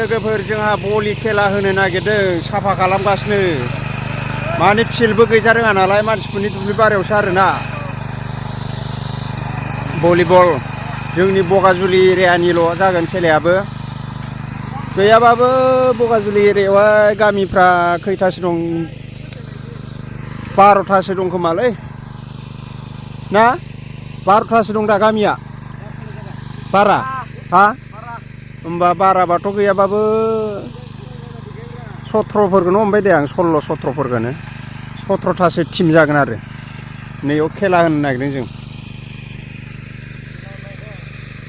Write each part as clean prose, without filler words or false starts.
लोगोफोर जोंहा बलि खेला होनो नागिरदों साफा खालामगासिनो माने फिल्डबो गैजा रोङा नालाय मानसिफोरनि दुब्लि बारियावसो आरोना भलिबल जोंनि बगाजुलि एरियानिल' जागोन खेलायाबो गैयाबाबो बगाजुलि एरियायावहाय गामिफ्रा खैथासो दं 12थासो दं खोमालै ना 12थासो दं दा गामिया बारा हा होमबा बाराबाथ' गैयाबाबो 17फोरखौनो हमबाय दे आं 16-17फोरखौनो 17थासो टिम जागोन आरो नैयाव खेला होनो नागिरदों जों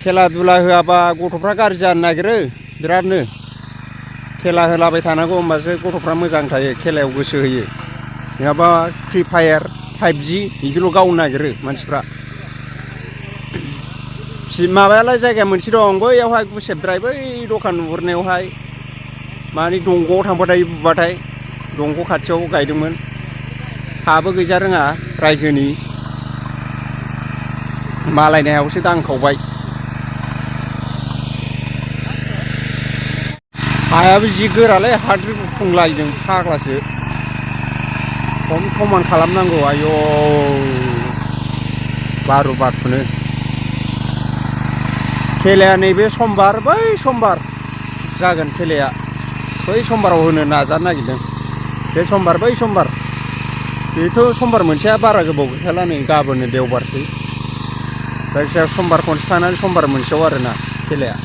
खेला दुला होआबा गथ'फ्रा गाज्रि जानो नागिरो बिरादनो खेला होलाबाय थानांगौ होमबासो गथ'फ्रा मोजां थायो खेलायाव गोसो होयो नङाबा फ्रि फायार 5G बिदिल' गावनो नागिरो मानसिफ्रा माबायालाय जायगाया मोनसे दं बैयावहाय गुसेबद्राय बै दखान नुहुरनायावहाय माने दंग'आव थांबाथाय बुबाथाय दंग' खाथियाव गायदोंमोन हाबो गैजा रोङा रायजोनि मालायनि हायावसो दांखावबाय हायाबो जि गोरालै हाद्रि गुफुंलायदों फाग्लासो खम समान खालामनांगौ आयौ बारु बाथुनो खेलाया नैबे समबार बै समबार जागोन खेलाया बै समबाराव होनो नाजानो नागिरदों बे समबार बै समबार बेथ' समबार मोनसेया बारा गोबाव गैखाला नै गाबोननो देवबारसै जायखिजाया समबार खनसे थानानै समबार मोनसेयाव आरोना खेलाया